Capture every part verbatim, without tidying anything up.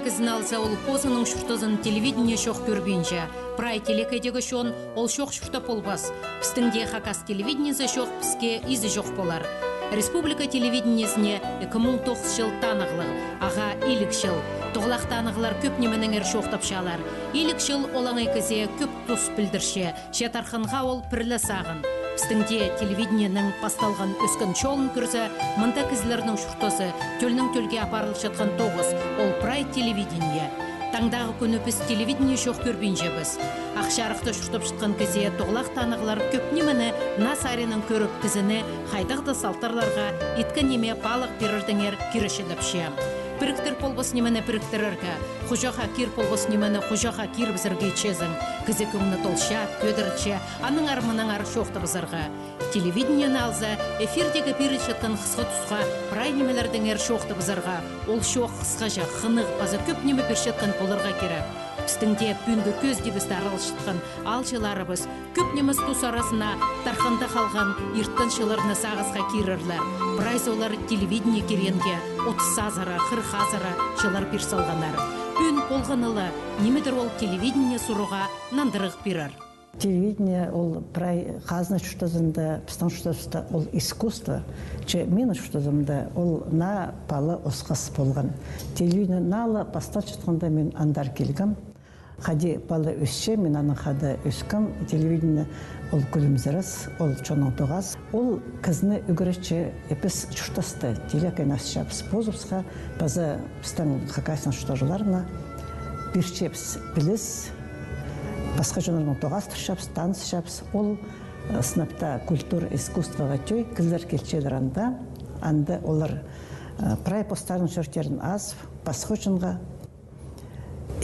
Кізіні алза, ол позының чуртазын телевидение чох кӧрбинче. Прай телекейдегі чон ол чох чуртап полбас. Пістің дее хакас телевидениезі чох, піске изі чох полар. Республика телевидениезіне ікі муң тоғыс чыл танығлығ, ағаа илиг чыл. Тоғылах танығлар кӧп нимедеңер чоохтапчалар. Илиг чыл олаңай кізее кӧп тус пілдірче. Че Тархынға ол пір ле сағын. Пістің дее телевидениенің пасталған ӧскен чолын кӧрзе, мында кізілернің чуртазы тӧлнең тӧлге апарылчатхан тоғыс, ол прай телевидение. Таңдағы кӱні піс телевидение чох кӧрбинчебіс. Ах чарыхта чуртапчатхан кізее тоғылах танығлар кӧп нимені наа саринаң кӧріп, кізіні хайдағ-да салтарларға иткен ниме паалағ пирердеңер киречілепче. Піріктір полбас нимені піріктірерге, хуҷаға кир полбас нимені хуҷаға кирібізерге итчезің. Кізі кӧңні толча, кӧдірілче, аннаңар-мынаңар чоохтабызарға. Телевидениені алза, эфирдегі пирілчеткен хысха тусха прай нимелердеңер чоохтабызарға. Ол чоох хысхаҷах, хынығ паза кӧп ниме пирчеткен поларға кирек. Пістің дее пӱӱнгі кӧзідібісті араласчатхан аалҷыларыбыс кӧп нимес тус аразына Тархында халған ирткен чылларны сағысха кирерлер. Прайзы олар телевидение киргенге отыс азыра, хырых азыра чыллар пир салғаннар. Пӱӱн полғаны ла, ниме-дір ол телевидение сурығға нандырығ пирер. Телевидение ол прай хазна чуртазында, пістің чуртазында ол искусство. Че минің чуртазымда ол наа пала осхас полған. Телевидение наа ла пасталчатханда мин андар килгем. Хайди пала ӧсче, мин анаң хада ӧскем. Телевидение ол кӱлімзірес, ол чонның тоғас. Ол кізіні ӱгретче, э, піс чуртаста, телекейні асчабыс позыбысха, паза пістің Хакасияның чуртағҷыларына пирчебіс піліс, пасха чоннарнаң тоғастырчабыс, танысчабыс. Ол, э, сынап таа культура, искусствоға тӧӧй, кізілер килчелер анда, анда олар, э, прай постарының чӧртерін азып, пасха чонға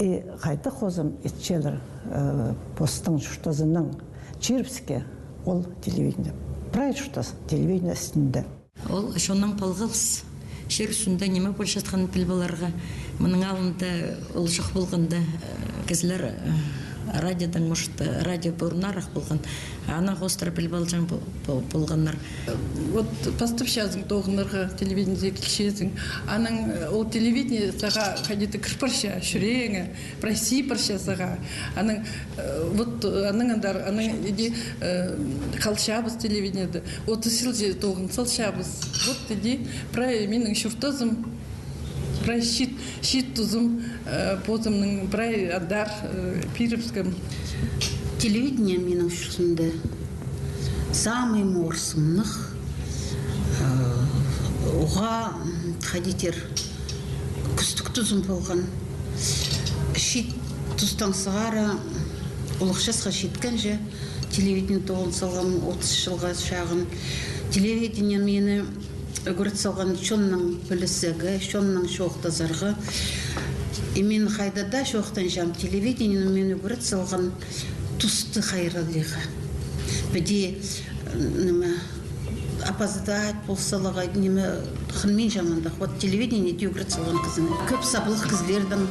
И хайдағ хозым итчелер, э, постың чуртазының чирібіске, ол телевидение. Прай чуртас телевидение істінде. Ол чонның палғалыс. Чир ӱстӱнде ниме полчатханын піліп аларға. Мының алнында ол чох полғанда, э, кізілер, э, радиодаң, может, э, радио пуруннарах полған. Анаң хоостыра піліп алҷаң пол-, пол-, полғаннар. Вот пастапчазың тоғынарға, телевидениеде килчезің. Анаң, э, ол телевидение сағаа хайди-да кір парча, чӱрегіңе, прай сии парча сағаа. Анаң, э, вот, э, анаң андар, анаң иди, э, халчабыс телевидениеде. Отыс чыл че тоғын салчабыс. Вот иди, прай минің чуртазым. Прай чиит, чиит тузым, э, позымның прай андар, э, пирібіскем. Телевидение минің чуртымда самый морсымнығ, э, уғаа, м, хайди тир, кӱстіг тузым полған. Чиит тустаң сығара улуғ часха читкенҷе, телевидение тоғын салғам отыс чылға чағын. Телевидение мині ӱгрет салған чоннаң пілізерге, чоннаң чоохтазарға. И мин хайда даа чоохтанчам, телевидениенің мині ӱгрет салған тусты хайраллирға. Піди, ниме, опоздать пол саларға, ниме, хынминчам андағ. Вот телевидение иди ӱгрет салған кізіні. Кӧп саблығ кізілердең,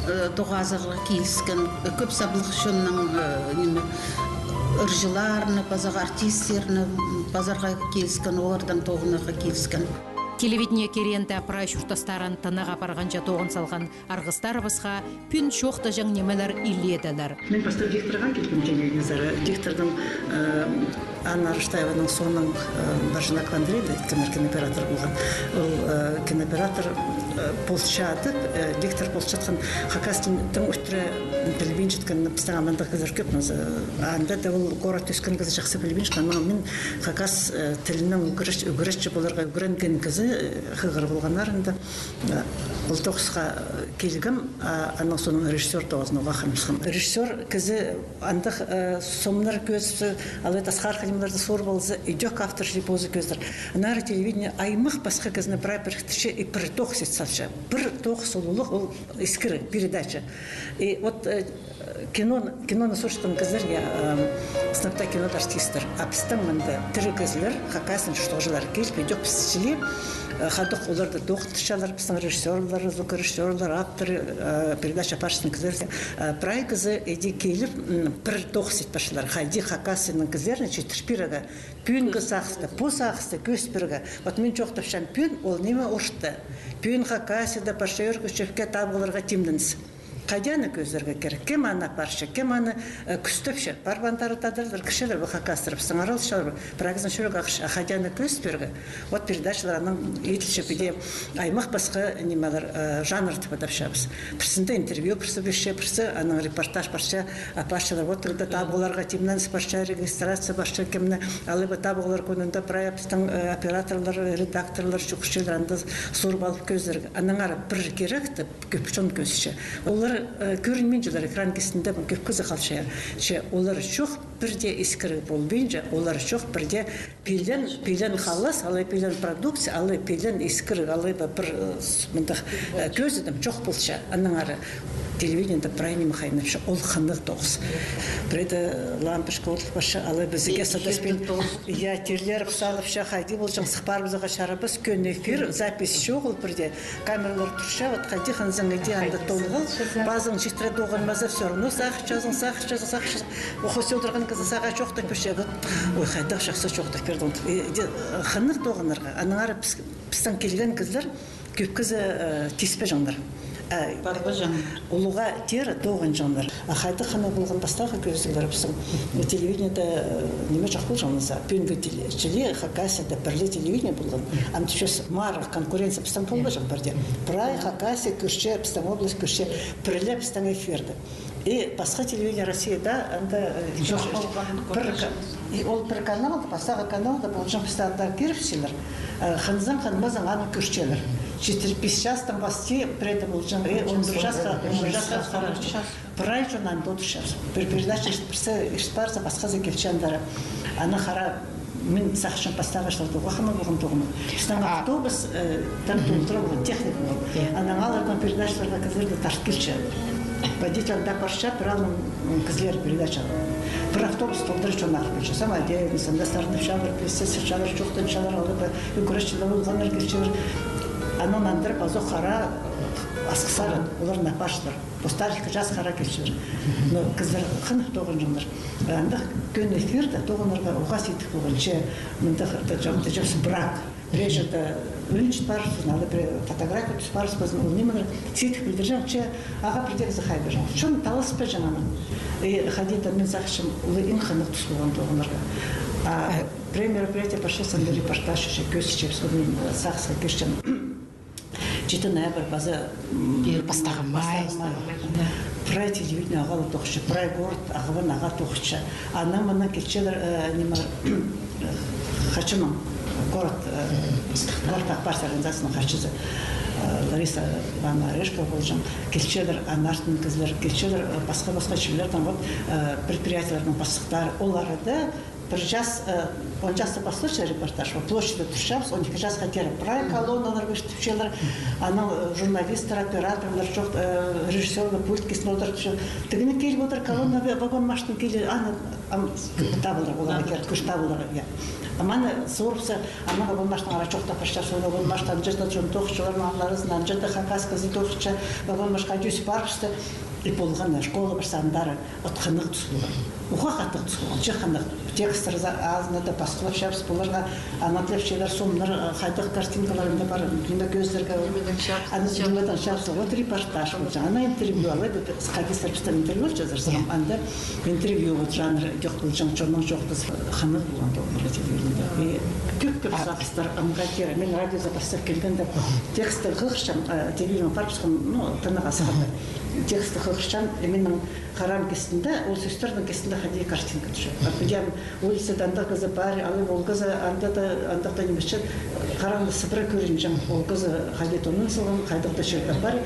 э, тоғазарға киліскен, кӧп саблығ чонның, э, ниме, ырҷыларны, паза артисттерні, м, пазарға киліскен, олардаң тоғынарға киліскен. Телевидение киргенде прай чуртастарын тынағ апарғанҷа тоғын салған арғыстарыбысха пӱӱн чоохтаҷаң нимелер илееделер. Мин пастап дикторға килгем телевидениезер. Дикторның, э, Анна Араштаеваның соонаң, э, Баржынаков Андрей, иткен кинооператор полған. Ол, э, кинооператор, э, полчадып, э, диктор полчатхан хакас тілін тың ӱртіре пілбинчеткен, пістің амандағ кізілер кӧп, но, э, анда даа ол городта ӧскен кізі чахсы пілбинчеткен, но мин хакас, э, тілінең ӱгрет-, ӱгретчі поларға ӱгренген кізі, э, хығыр полғаннар анда. Э, ол тоғысха, э, килгем, а, аның соонаң режиссёр тоғызын уғаа хыныбысхам. Режиссёр кізі андағ, э, сомнар кӧзіп, алай тасхар хынымларды суурып алза, идӧк автор чи позы кӧзідер. Аннаңар телевидение аймах пасха кізіні прай піріктірче и пір тоғыс ит салча. Пір тоғыс ол улуғ, ол искра, передача. И вот, э, кино, киноны суурчатхан кізілер, я, э, сынап таа кинода артисттер. А пістің мында тірі кізілер, Хакасияның чуртағҷылары киліп, идӧк піс чіли, э, ходок оларды тоғынтырчалар, пістің режиссёрлар, звукорежиссёрлар, авторы, э, передача апарчатхан кізілер. Э, прай кізі иди киліп, м, пір тоғыс ит парчалар. Хайди Хакасияның кізілерін читір пирерге, Пӱӱнгі сағысты, пу сағысты кӧзіт пирерге. Вот мин чоохтапчам, пӱӱн ол ниме орта. Пӱӱн Хакасияда парча ӧрге чӧпке табығларға тимненіс. Хайди аны кӧзідерге кирек? Кем аны апарча, кем аны, э, кӱстепче? Парып андары тадарлар, кірчелер бе хакастар, пістің араласчалар бе? Прайзын чӧрерге ағырча, а хайди аны кӧзіт пирерге? Вот передачалар анаң иділче піди аймах пасха нимелер, э, жанр тіп адапчабыс. Пірсінде интервью пірсі пирче, пірсі анаң репортаж парча, апарчалар. Вот тігде табығларға тимненіс парча, регистрация парча, кемні алай ба табығлар кӱнінде прай пістің, э, операторлар, редакторлар чох кірчелер, анда сурып алып кӧзідерге. Аннаңар пір киректі кӧп чон кӧзітче. Олар, э, кӧрінминчелер экран кистінде, кӧп кізі халча. Че олар чох пірдее искіріг полбинча, олар чох пірдее пилен, пилен халас, алай пилен продукция, алай пилен искіріг, алай ба пір, э, с-, мындағ, э, кӧзідім, чох полча. Аннаңар телевидениеде прай ниме хайнапча, ол хынығ тоғыс. Пірееде лампочка одыл парча, алай ба зіге садаспин. Я, тирлер салыпча, хайди полҷаң, сых парыбызарға чарабас, кӧні эфир, запись чоғыл пірдее. Камералар турча, вот хайди хынзаң иди анда толғал, пазың читіре тоғынмаза, всё равно сағынчазың, сағынчазың, сағынчазың. Ох, сӧдірген кізі сағаа чоохтап пирче, вот, ой, хайдағ чахсы чоохтап пирді. Э, иди, э, хынығ тоғынарға, аннаңар піс-, пістің килген кізілер кӧп кізі, э, тиспеҷеңнер. Э, улуғ тирі тоғынҷаңнар. А хайдағ хынығ полған пастағы кӧзідіглер пістің телевидениеде, э, ниме чох полҷаң за. Пӱӱнгі теле-, чіли Хакасияда пір ле телевидение полған. Ам тіпчебіс, мары конкуренция пістің полбаҷаң пірдее. Прай Хакасия кӧрче, пістің область кӧрче, пір ле пістің эфирді. И пасха телевидение Россияда анда, э, пір ка-, и ол пір каналда, пастағы каналда полҷаң, пісті анда киріпчелер. Э, хынзаң, хынмазаң, аны кӧрчелер. Читіре-пис частаң пасти пірееде полҷаң, и он пір часта, он пір часта хара. Прай чон анда одырча. Пір передача ишіт пирзе, ишіт парза, пасхазы килче андар. Аны хара, мин сағынчам, пастағы чылларда уғаа хынығ полған тоғынар. Пістің автобус, э, тар толдыра полған, техника полған. Анаң аларның передачаларға кізілерні тарт килче. Водитель анда парча, пір алның, м, кізілер передача. Пір автобус толдыра чон ағыл килче. Самодеятельность, анда сарнапчалар, піліс сілчелер, чоохтанчалар, алай ба ӱгретчілер, олғаннар килчелер. Анаң нандыра пазох хара, э, Асхыссар, оларны апарчалар. Постары ікі час хара килчелер. Но кізілер хынығ тоғынҷаңнар. Андағ кӧні эфирде тоғынарға уғаа сидік полған. Че мындағ, тіҷем, тіҷем, брак. Пірее чирде ӱн чіт парыбызын, алай пірее фотография тӱс парыбызын, ол нимелер сидік пілдірҷең, че ағаа пірдеезі хайбаҷаң. Чон таласпаҷаң анаң. И хайди-да мин сағынчам, ол иң хынығ тус полған тоғынарға. А пірее мероприятие парча, санда репортаж, че кӧзітчебіс, ол мин, э, сағысха кирчем. Читі ноябрь паза, м, пастағы май. Пастағы май. Прай телевидение ағаа ла тоғынча, прай город ағаа ла тоғынча. Анаң-мынаң килчелер, э, ниме, хачының, город, э, город Ак Парс организацияның хачызы, э, Лариса Ивановна Орешкова полҷаң. Килчелер, анаң артын кізілер, килчелер, э, пасха-пасха чирлердең, вот, э, предприятиелернің пастыхтары. Олар даа пір час, э, он часта пасталча репортаж, вот площадьта турчабыс, он ікі часта тире прай колонналар кӧзіт тіпчелер, анаң, э, журналистер, операторлар чох, э, режиссёрлар пульт кистінде одыртча. Тігіні киліп одыр, колонна, вагон машина киле, аны, ам, табылар оларға, кир, кӱс табылар, я. Ам аны сурыпса, анаң вагон машинаға чоохтап парча, сол вагон машина, анҷа даа чон тоғынча, оларның алнынзар, анҷа даа хакас кізі тоғынча, вагон машина хайди ӧс парыбысты, и полған, школа парча андары. От хынығ тус полған. Уғаа хатығ тус полған. Че хынығ. Тексттер за-, азында даа пасхылапчабыс поларға, аны тілепчелер, сомнар, э, хайдағ картинкалар анда пар, ниме кӧзідерге. Нимедең чап-, аны чап-, нимедең чапса, вот репортаж полҷаң. Ана интервью алай, бе-, хайди сірер пістең интервью алчазар, сағам, анда интервью, вот жанр чох полҷаң, чонның чоохтазы, хынығ полған тоғынарға телевидениеде. И кӧп-кӧп сағыстар, аңға кире. Мин радиозар пастап килгенде тексті хығырчам, э, телевидениеге парыбысхам, ну, тынағ асханда. Тексті хығырчам, и минің харам кистінде, ол сӧстернің кистінде хайди картинка тӱсче. А піди ам улицада андағ кізі пар, алай ол кізі анда даа, андағ даа нимес чи, харам сыбыра кӧрінҷең, ол кізі хайди тонын салған, хайдағ даа чирде пар.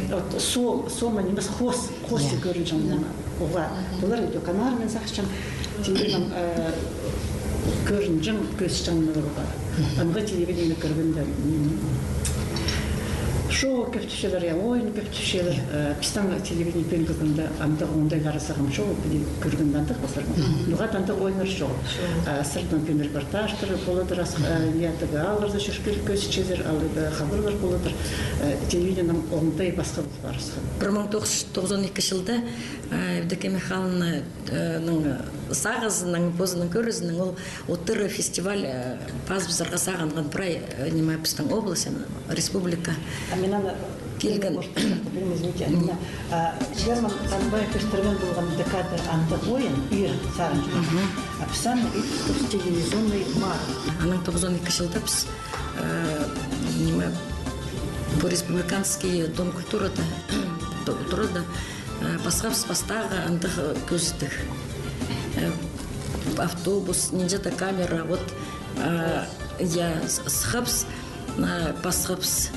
Вот сом, сом нимес, хоос, хоос тее кӧрінҷең мына. Уғаа. Олар иди канар, мин сағынчам, телевидениенің, э, кӧрінҷең, кӧзітчең мына уғаа. Аңға телевидениеге кіргенде, м, Шоу кӧп тіпчелер, я, ойын кӧп тіпчелер. Э, пістің телевидение пӱӱнгі кӱнде андағ оңдайлары сағам чоғыл, піди кӧргенде андағ пазар. Ноға-да андағ ойыннар чоғыл. Э, сірернің пӱӱн репортажтар поладыр, ас-, э, я, тігі аалларда чӧрчезер, алай хабарлар поладыр. Э, телевидениенің оңдайы пасха полып парысхан. Пір муң тоғыс чӱс тоғызон ікі чылда, э, Евдокия Михайловна ның сағызынаң, позының кӧрізінең ол «От тыры» фестиваль, э, пазыбызарға сағынған прай, э, ниме, пістің область, м, республика. А мин аны килген. Может, извините, а мин, а, Герман Танбаев иртірген полған декада андағ ойын, ир сарынҷы. А піс аны ит-, телевизионный мар. Анаң тоғызон ікі чылда піс, э, ниме, по республиканский дом культурада, турада, э, пасхабыс пастағы андағ, э, кӧзідіг. Э, автобус, нинҷе-де камера, вот, э, я, с-, сыххабыс, э, пасхабыс.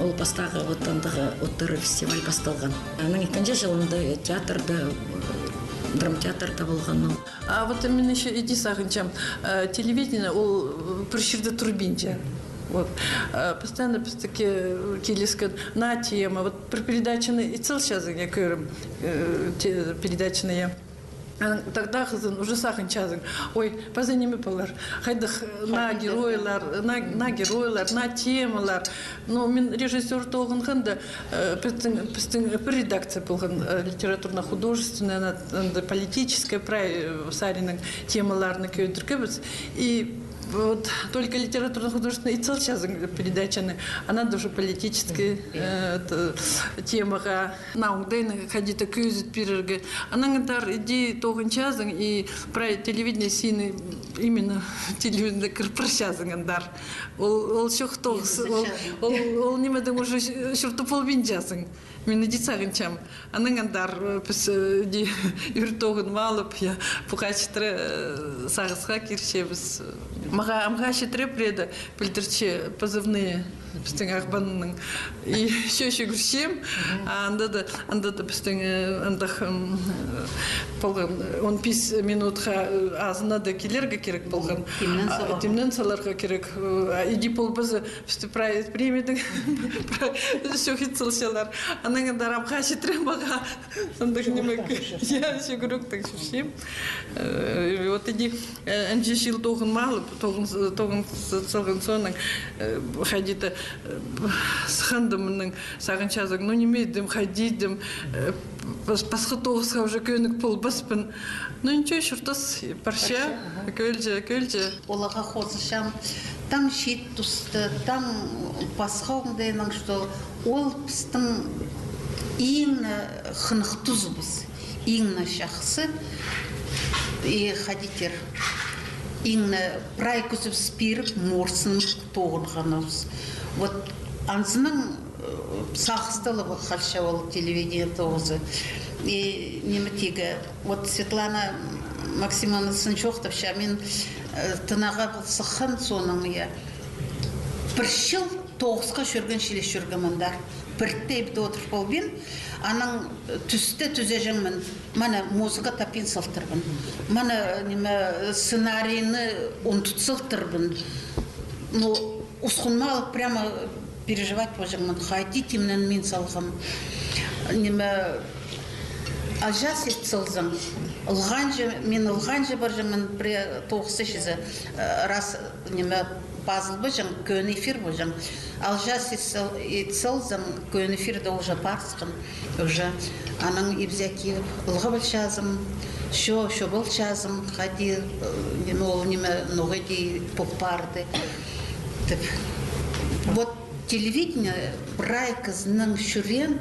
Ол пастағы вот андағ «От тыры» фестиваль пасталған. Анаң ікінҷі чылында театрда, э, драмтеатрда полған ол. А вот мин ещё иди сағынчам, э, телевидение, ол, э, пір чирде турбинча. Вот. Э, постоянно пістікі, э, киліскен наа тема. Вот пір передачаны ит салчазың, я кӧрем, э, те-, передачаны, я. Анаң тағда хызын уже сағынчазың. Ой, паза ниме полар. Хайдағ, э, наа геройлар, наа, наа геройлар, наа темалар. Ну, мин режиссёр тоғынғанда, э, пістің, пістің пір редакция полған, э, литературно-художественная, анда, анда политическая, прай, э, саринаң темаларны кӧдіргебіс. И вот только литературно-художественный ит салчазың передачаны, а надо уже политический, э, т-, темаға, наа оңдайны хайди-да кӧзіт пирерге. Анаң андар иди тоғынчазың, и прай телевидение сині, именно телевидениеде кір парчазың андар. Ол, ол чох тоғыс, ол, ол, ол нимедең уже чуртап полбинчазың. Мин иди сағынчам. Анаң андар, э, піс, э, иди ӱр тоғынып алып, я, пу хаа читіре, э, сағысха кирчебіс. Мағаа амға читіре пірееде пілдірче позывные пістің Ағбанның. И чӧ-, чӱгӱрчем, а анда даа, анда даа пістің, э, андағ, м, э, полған, он пис минутха, э, азына даа килерге кирек полған. Тимнен саларға кирек, э, а иди полбаза, пісті прай премиядаң прай чох ит салчалар. Анаң андар амға читіре мағаа. Андағ ниме, я, чӱгӱріктең чӧрчем. Э, вот иди, э, нҷі чыл тоғынып алып, тоғын, тоғын салған соонаң, э, хайди-да, э, сыхханда мының сағынчазың, ну, ниме идім, хайди идім, э, пас-, пасха тоғысха уже кӧнік полбаспын. Ну, ничего, чуртас, парча, кӧлҷе, кӧлҷе. Оларға хозынчам, таң чиит туста, таң пасха оңдайнаң, что ол пістің иң, э, хынығ тузыбыс, иң не чахсы, и хайди тир, иң не прай кӱзібіс пиріп, морсынып тоғынғаныбыс. Вот анзынаң, э, сағыста ла халча ол телевидение тоғызы. И ниме тигі, вот Светлана Максимовна сын чоохтапча, мин, э, тынағға сыххан соонаң, я, пір чыл тоғысха чӧрген чіли чӧргем андар. Пірдее ибде одыр полбин, анаң тӱсте тӱзеҷеңмін. Мына музыка таппин салтырбын. Мына, ниме, сценарийні ундут салтырбын. Ну, усхунма алып, прямо переживать полҷаңмын. Хайди тимненмин салғам. Ниме, алҷаас ит салзаң, ылғанҷы, мин ылғанҷы парҷаңмын, пірее тоғысты чізе, э, раз, ниме, пазылбаҷаң, кӧні эфир полҷаң. Алҷаас ит сал-, ит салзаң, кӧні эфирде уже парысхан. Уже анаң ибзе киліп, ылғап алчазың, чо-, чоп алчазың, хайди, э, ниме, ол ниме, ноға иди поп парды, тіп. Вот телевидение прай кізінің чӱреен,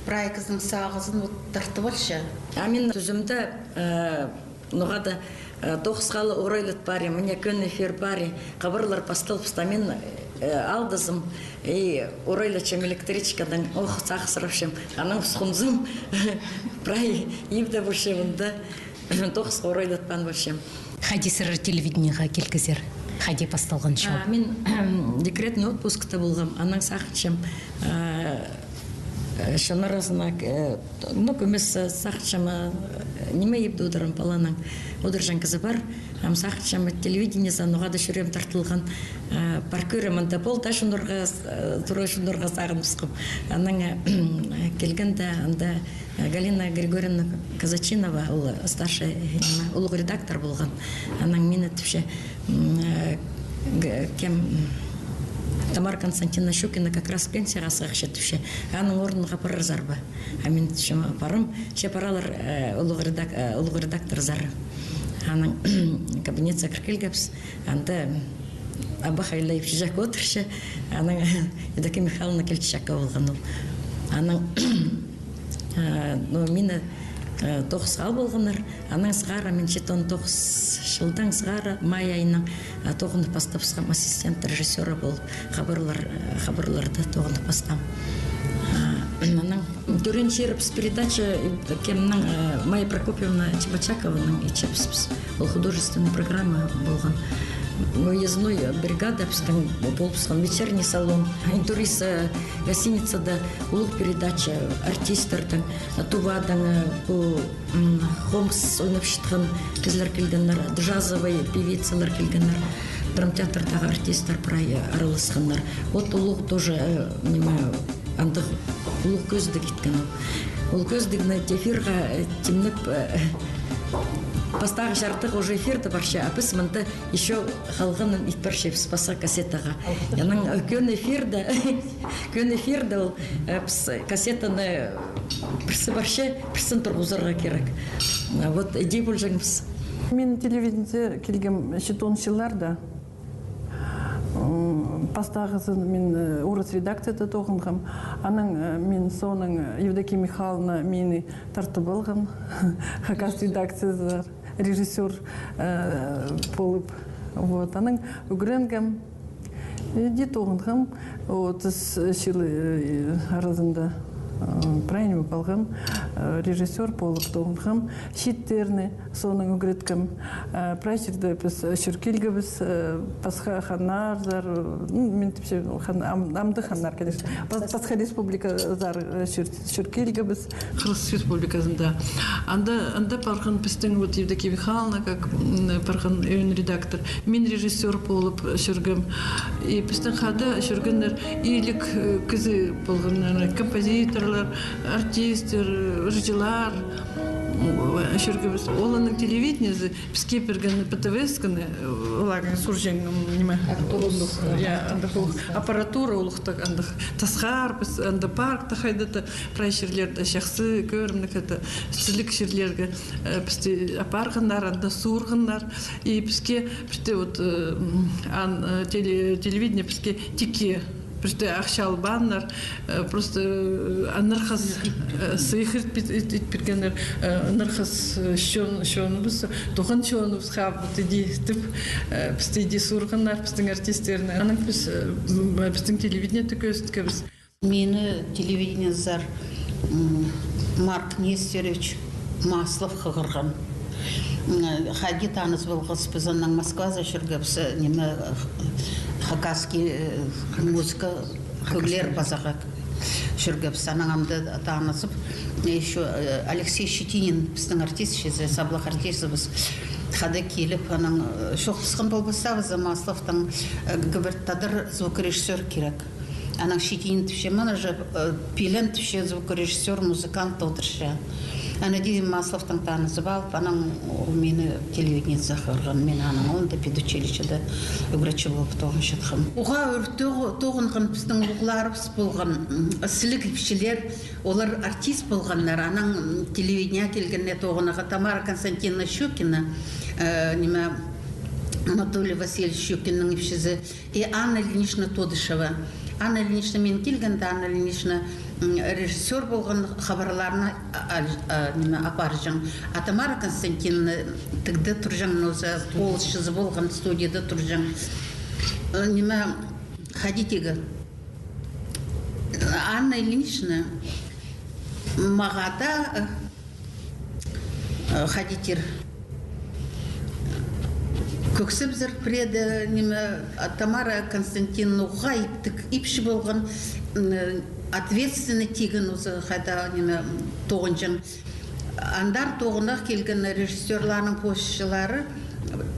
прай кізінің сағызын вот тартып алча. А мин тӱзімде, э, ноға-да, э, тоғысха ла орайлат парим, мына кӧні эфир пари, хабарлар пасталыбысты, мин, э, аалдазым, и орайлатчам электричкадаң, ох, сағыссырапчам, анаң усхунзам, прай ибде полчам, мында тоғысха орайлатпаан полчам. Хайди сірер телевидениеға килгезер? Хайди пасталған чол? А, мин декретный отпускта полғам, анаң сағынчам, э, Э, чон аразына, э, ну, кӧмес, э, сағынчам, э, ниме ибде одырам, паланаң одырҷаң кізі пар. Ам сағынчам, телевидениезер ноға-да чӱреем тартылған. Э, пар кӧрем, анда пол даа чоннарға, э, тура чоннарға сағыныбысхам. Анаң, э, килгенде, анда, э, Галина Григорьевна Казачинова, ол старший, э, ниме, улуғ редактор полған. Анаң мині тіпче, м, э, г-, кем, Тамара Константиновна Щукина как раз пенсияға сығарча тіпче. Аның орнына парарзар ба? А мин тіпчем, парам, че парарлар, э, улуғ редак-, э, улуғ редакторзар. Анаң кабинетсер кір килгебіс, анда абахайлап чӱгӱріп одырча, анаң Евдокия Михайловна Кильчичакова полған ол. Анаң, э, ну, мині, э, тоғысха ал полғаннар, анаң сығара, мин читон тоғыс чылдаң сығара, май айынаң, э, тоғынып пастабысхам ассистент режиссёра полып, хабарлар, э, хабарларда тоғынып пастаам. Э, анаң тӧреен чирібіс передача, э, кемнің, э, Майя Прокопьевна Чебочакованың итчебіс піс. Ол художественный программа полған. Выездной бригада пістің полыбысхан, вечерний салон. Интурист, э, гостиницада улуғ передача артистернің, э, Тувадаң, э, пу, м, хомыс ойнапчатхан кізілер килгеннер, джазовый певицалар килгеннер, драмтеатрдағы артисттер прай, э, араласханнар. Вот улуғ тоже, э, ниме, андағ улуғ кӧзідіг иткенім. Ол кӧзідігні эфирға, э, тимнеп, э, пастағы чардығы уже эфирде парча, а піс мында ещё халғанын ит парчабыс пасха кассетаға. Анаң, э, кӧні эфирде, кӧні эфирде ол, э, піс кассетаны, э, пірсі парча, пірсін турғызарға кирек. А вот иди полҷаңмыс. Мин телевидениезе килгем читон чылларда. М, пастағызын мин, э, орыс редакцияда тоғынғам. Анаң, э, мин соонаң, э, Евдокия Михайловна мині тартып алған хакас редакциязар режиссёр, э, полып. Вот, анаң ӱгренгем. Иди тоғынғам, отыс чыл, э, аразында, э, прай ниме полғам, э, режиссёр полып тоғынғам. Чииттерні соонаң ӱгреткем. Э, прай чирде піс, э, чӧр килгебіс, э, пасха ханнарзар, э, ну, мин тіпчем, хан-, ам-, амды ханнар, конечно. Пас-, пасха республиказар, э, чӧр-, чӧр килгебіс. Хырғыс Республиказында. Анда, анда парған пістің, вот, Евдокия Михайловна, как, м, парған ӧӧн редактор. Мин режиссёр полып чӧргем. И пістің хада чӧргеннер иліг, э, кізі полғаннар, композиторлар, артисттер, ырҷылар, м, чӧргебіс. Оларның телевидениезі піске пирген ПТВС-кіні, э, оларның сурҷаң, м, ниме, я, андағ улуғ аппаратура, улуғ тағ, андағ тасхар, піс анда паркта хайда-да, прай чирлерде чахсы кӧрімніг, это, сіліг чирлерге, э, пісті апарғаннар, анда суурғаннар. И піске пірде вот, э, м, ан-, э, теле-, телевидение піске тикке пірде ахча албааннар, э, просто, э, аннархас, э, сыйых ит пир-, ит-, ит пиргеннер, э, аннархас, э, чон-, чоныбыс, туған чоныбыс хабыт иди тіп, э, пісті иди суурғаннар, пістің артисттерні. Анаң піс, э, м, пістің телевидениеде кӧзіткебіс. Мині телевидениезар, м, Марк Нестерович Маслов хығырған. М, хайди таныс полғабыс, піс аннаң Москвазар чӧргебіс, ниме, хакасский, э, музыка, кӧглер пазарға чӧргебіс. Анаң анда танысып, ещё, э, Алексей Щетинин, пістің артист, чізе, саблығ артистібіс. Хада киліп, анаң, э, чоохтасхан полбастабыс, Масловтаң, э, г-, пір тадар звукорежиссёр кирек. Анаң Щетинин тіпче, мына же, э, пилен тіпче, звукорежиссёр, музыкант одырча. Аны дее Масловтаң танызып алып, анаң ол мині телевидениезер хығырған. Мин анаң оон даа педучилищеде ӱгретчі полып тоғынчатхам. Уғаа ӱр тоғы-, тоғынған пістің улуғларыбыс полған, м, сіліг ипчілер, олар артист полғаннар, анаң, м, телевидениеге килгеннер тоғынарға. Тамара Константиновна Щукина, э, ниме, Анатолий Васильевич Щукиннің ипчізі, и Анна Ильинична Тодышева. Анна Ильинична, мин килгенде, Анна Ильинична, м, режиссёр полған, хабарларны а-, а-, а, ниме, апарҷаң. А Тамара Константиновна тігде турҷаң, ноза полысчызы полған, студияда турҷаң. Э, ниме, хайди тирге. Анна Ильинична мағаа даа, э, Э, хайди тир. Кӧксебізер, пірееде, ниме, а, Тамара Константиновна уғаа иптіг ипчі полған, м, ответственный тиген узы хайда, ниме, тоғынҷаң. Андар тоғынарға килген режиссёрларның позыҷылары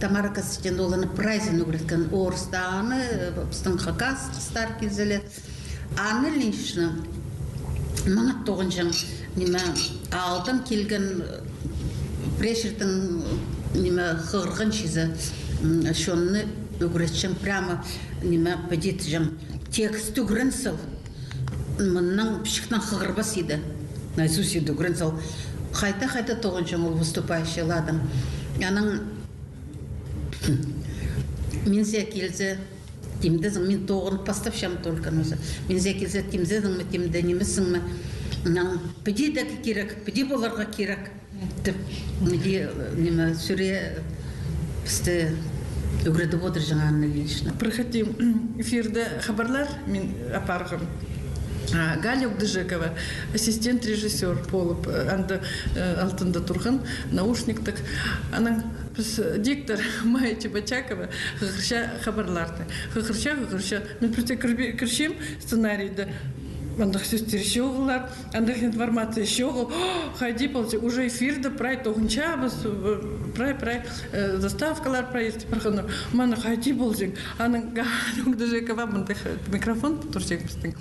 Тамара Константиновна оларны прайзын ӱгреткен, орыстааны, пістің хакас хыстар килзелер. Анна Ильинична, маңат тоғынҷаң, ниме, аалдаң килген, пірее чирдең, ниме, хығырған чизе, м, чонны ӱгретчең, прямо, ниме, піди тіҷең, текст ӱгрен сал, мыннаң пічіктең хығырбас иді. Наизусть иді ӱгрен сал. Хайда-хайда тоғынҷаң ол выступающий ладаң. Анаң минзер килзе, тимдезің, мин тоғынып пастапчам только, ну, минзер килзе, тимдезің ме, тимде нимезің ме? Анаң піди дее кирек, піди поларға кирек. Тіп, ниме, сӱре пісті ӱгредіп одырҷаң Анна Ильинична. Пір хати эфирде хабарлар мин апарғам. А, Галя Угдыжекова, ассистент режиссёр полып, э, анда, э, алтында турған, наушниктіг. Анаң піс, э, диктор Майя Чебочакова хығырча хабарларны. Хығырча, хығырча. Мин пірдее кірбе-, кірчем сценарийді. Андағ сӧстер чоғыллар. Андағ информация чоғыл. Хайди полза, уже эфирде прай тоғынчабыс, прай, прай, э, заставкалар прай истіп парғаннар. Мына хайди ползаң. Анаң Галя Угдыжекова мындағ микрофон турҷаң пістің.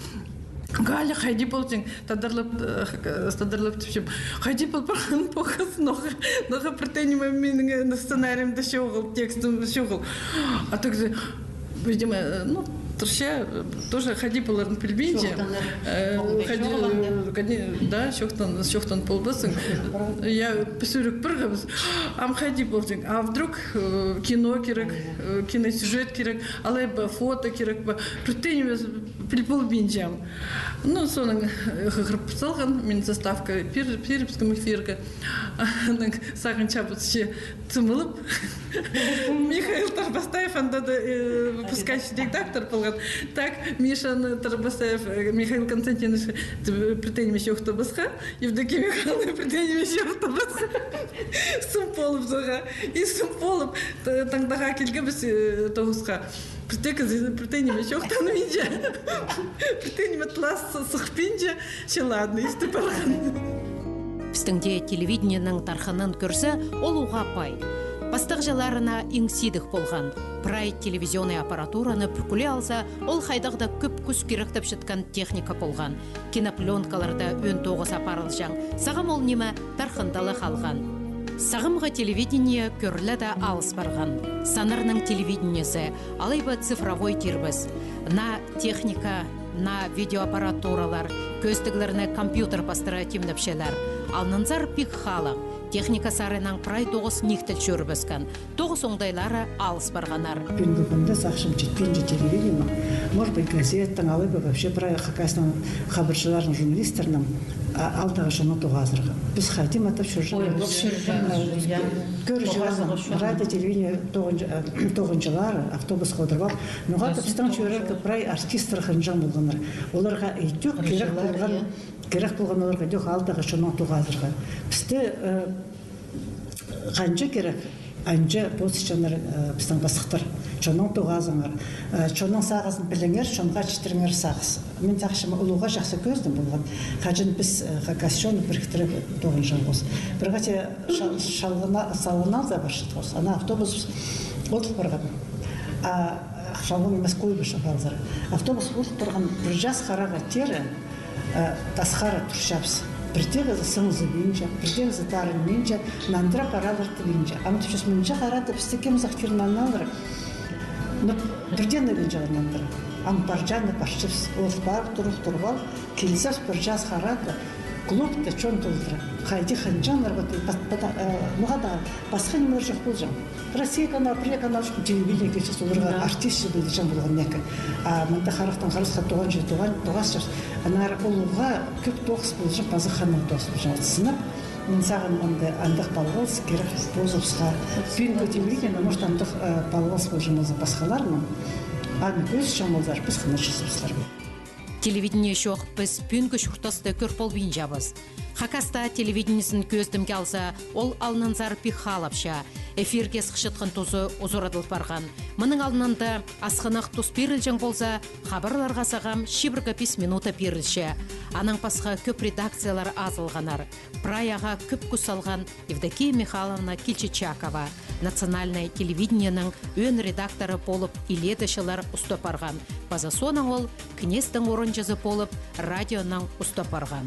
Галя, хайди ползаң, тадарлап, э, тадарлап тіпчем. Хайди пол парған полғазың, ноға, ноға пірдее ниме минің, э, сценариимде чоғыл, текстімде чоғыл. А так же, видимо, э, ну, турча, э, тоже хайди поларын пілбинче. Чоохтанар. Э, хайди, э, кане-, да, чоохтан, чоохтан полбассың. Я, піс ӱрек парғабыс. Ам хайди ползаң. А вдруг, э, кино кирек, э, киносюжет кирек, алай ба фото кирек па. Пірдее ниме піл полбинчам. Ну, соонаң, э, хығырып салған, мин заставка пир-, пирібіскем эфирге. Анаң сағынчабыс че тымылып. Михаил Тарбастаев анда даа, э, выпускающий редактор полған. Так, Мишаны Тарбастаев, э, Михаил Константинович, т-, пірдее ниме чоохтабасха, Евдокия Михайловна пірдее ниме чоохтабасха. Сым полып сағаа. И сым полып, т-, таңдағ килгебіс, э, тоғысха. Пірдее кізі, пірдее ниме чоохтанминча. Пірдее ниме тылас сыхпинча, че ладно, истіп парған. Пістің дее телевидениенің тархынын кӧрзе, ол уғаа пай. Пастағҷыларына иң сидік полған. Прай телевизионный аппаратураны пӱкӱле алза, ол хайдағ-да кӧп кӱс киректеп чатхан техника полған. Кинопленкаларда ӧӧн тоғыс апарылҷаң. Сағам ол ниме тархында ла халған. Сағамғы телевидение кӧріле дее алыс парған. Саннарның телевидениезі, алай ба цифровой тирбіс. Наа техника, наа видеоаппаратуралар, кӧзідіглерні компьютер пастыра тимнепчелер. Алнынзар пик халых, техника саринаң прай тоғыс нигтіл чӧрібіскен. Тоғыс оңдайлары алыс парғаннар. Пӱӱнгі кӱнде сағынчам, читпинче телевидениенің, может быть, газеттің, алай ба вообще прай хакасияның хабарҷыларының, журналистернің, а, аалдағы чонны тоғазарға. Піс хайди матап чӧрҷеңміс. Кӧрҷеңміс, радио, телевидение тоғынҷы-, а, тоғынҷылары автобусха одырып алып, ноға-да пістің чӧрерге прай артисттер хынҷаң полғаннар. Оларға идӧк кирек полған, кирек полған оларға идӧк аалдағы чонны тоғазарға. Пісті, э, Ханҷа кирек, анҷа позычаңнар, э, пістің пастыхтар. Чоннаң тоғазыңар. Э, чонның сағызын піліңер, чонға читіріңер сағыс. Мин сағынчам, улуғ чахсы кӧзідім полған. Хаҷан піс, э, хакас чонын піріктіріп тоғынҷаңмыс. Пір хати чал-, чалғына, салғаннар даа парчатханнар. Ана автобус одыл парған. А чалғын нимес, кӧбізі палзар. Автобус одыл парған, пір час хараа теере, э, тасхара турчабыс. Пірдеезі сыңзыбинча, пірдеезі тарынминча, нандыра паралар тибинче. Ам тіпчебіс, мынҷа харада пісті кем сах тирін аннаңар. Ну, пірдее нандырча нандыра. Ам парҷаң на парчабыс. Ол парып турып, турып ал, килзебіс пір час харада, клубта чон толдыра. Хайди хынҷаңнар, вот, пат-, пата-, э, ноға даа, пасха нимелер чох полҷаң. Россия канал, пірее канал чох, телевидение килче, оларға артист чыылҷаң полған неке. А мында харахтаң харасха тоғасча, тоғасча. Аннаңар улуғ кӧп тоғыс полҷаң, паза ханнаң тоғыс полҷаң. Сынап, мин сағынғам, андағ палғалыс кирек позыбысха. Пӱӱнгі телевидение, может, андағ, э, палғалыс полҷаң полза пасхаларнаң. Аны кӧзітчең ползар, піс хынчазыбыстар. Телевидение чох піс пӱӱнгі чуртасты кӧр полбинчабыс. Хакас телевидениезін кӧзідімге алза, ол алнынзар пик хаалапча. Эфирге сыхчатхан тузы узарадыл парған. Мының алнында асхынах тус пирілҷең полза, хабарларға сағам чибіргі пис минута пирілче. Анаң пасха кӧп редакциялар азылғаннар. Прай ағаа кӧп кӱс салған Евдокия Михайловна Кильчичакова, национальнай телевидениенің ӧӧн редакторы полып илееде чыллар уста парған. Паза соонаң ол кнезьтің орынҷызы полып радионаң уста парған.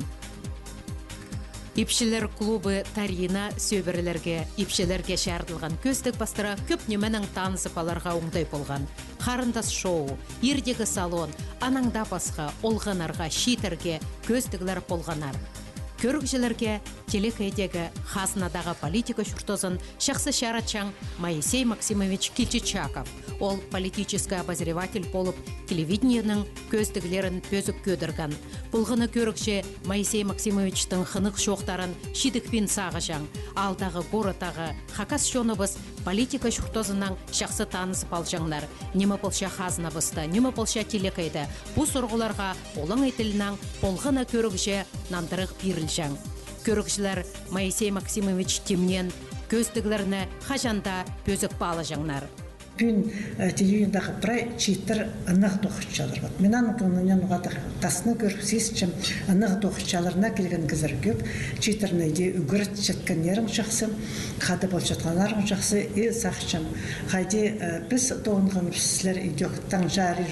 Ипчілер клубы «Тарина» сӧбірелерге, ипчілерге чарыдылған кӧзідіг пастыра кӧп нименең танызып аларға оңдай полған. «Харындас» шоу, ирдегі салон, анаң даа пасха олғаннарға чииттерге кӧзідіглер полғаннар. Кӧрігҷілерге телекейдегі хазнадағы политика чуртазын чахсы чаратчаң Моисей Максимович Кильчичаков. Ол политический обозреватель полып, телевидениенің кӧзідіглерін пӧзік кӧдірген. Полған на кӧрігҷі Моисей Максимовичтің хынығ чоохтарын чидікпин сағынчаң. Аалдағы, городтағы хакас чоныбыс политика чуртазынаң чахсы танызып алҷаңнар. Ниме полча хазнабыста, ниме полча телекейде, пу сурығларға олаңай тілінең полған на кӧрігҷі нандырығ пирілҷең. Кӧрігҷілер Моисей Максимович тимнеен кӧзідіглерні хаҷан даа пӧзік паалаҷаңнар. Пӱӱн, э, телевидениедағы прай чииттер ынағ тоғынчалар. Вот, мин аның кӧңнінең уғаа даа тасны кӧр сизінчем, ынағ тоғынчалар, на килген кізілер кӧп, чииттерні иди ӱгретчеткеннерің чахсы, хада полчатханнарың чахсы, и сағынчам, хайди, э, піс тоғынғаныбыс сірер идӧк таң чарир,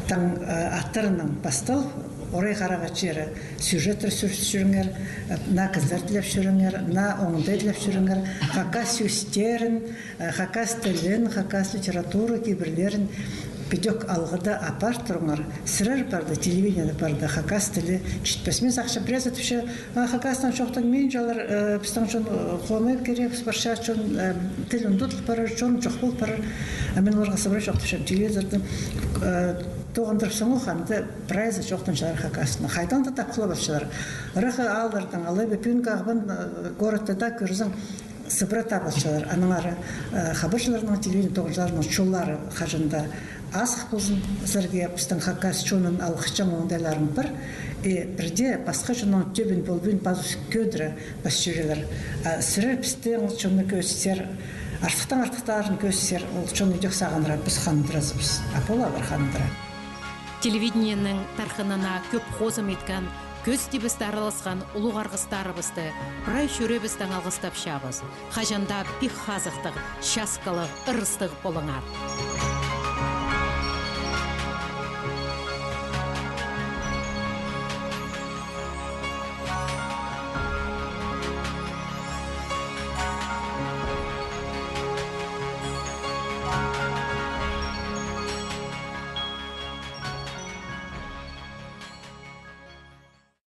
таң, э, аттарынаң пастал, орай харағ чирі сюжеттер сӱріп чӧріңер, э, на кізілер тілеп чӧріңер, на оңдай тілеп чӧріңер, хакас сӧстерін, э, хакас тілін, хакас литература кибірлерін підӧк алғыда апар турыңар. Сірер парды, телевидениеде парды, хакас тілі читпес. Мин сағынчам, пірее тіпче, а, хакастаң чоохтанминчалар, э, пістің чон, э, хомай кирек, парча чон, э, тіл ундутыл парар, чон чох пол парар. А мин оларға сыбыра чоохтапчам, телевизорда, э, тоғындырып саңох, анда прайзы чоохтанчалар хакастаң. Хайдаң даа тапхылабысчалар. Ырах ааллардаң, алай ба пӱӱнгі Ағбан, э, городта даа кӧрзең, сыбыра табылчалар. Анаң ары, э, хабарҷыларның, телевидение тоғынҷыларның чоллары хаҷан даа азых ползын. Сірерге пістің хакас чонын алғысчаң оңдайларың пар. И пірдее пасха чонның тӧбін полбин пазох кӧдіре пас чӧрерлер. А сірер пістің чонны кӧзітсер, артыхтаң артыхтарын кӧзітсер, ол чон идӧк сағындыра, піс хандыразыбыс. А полалар хандыра. Телевидениенің тархынына кӧп хозым иткен, кӧзідібісте араласхан улуғ арғыстарыбысты прай чӱреебістең алғыстапчабыс. Хаҷан даа пик хазыхтығ, часкалығ, ырыстығ полыңар.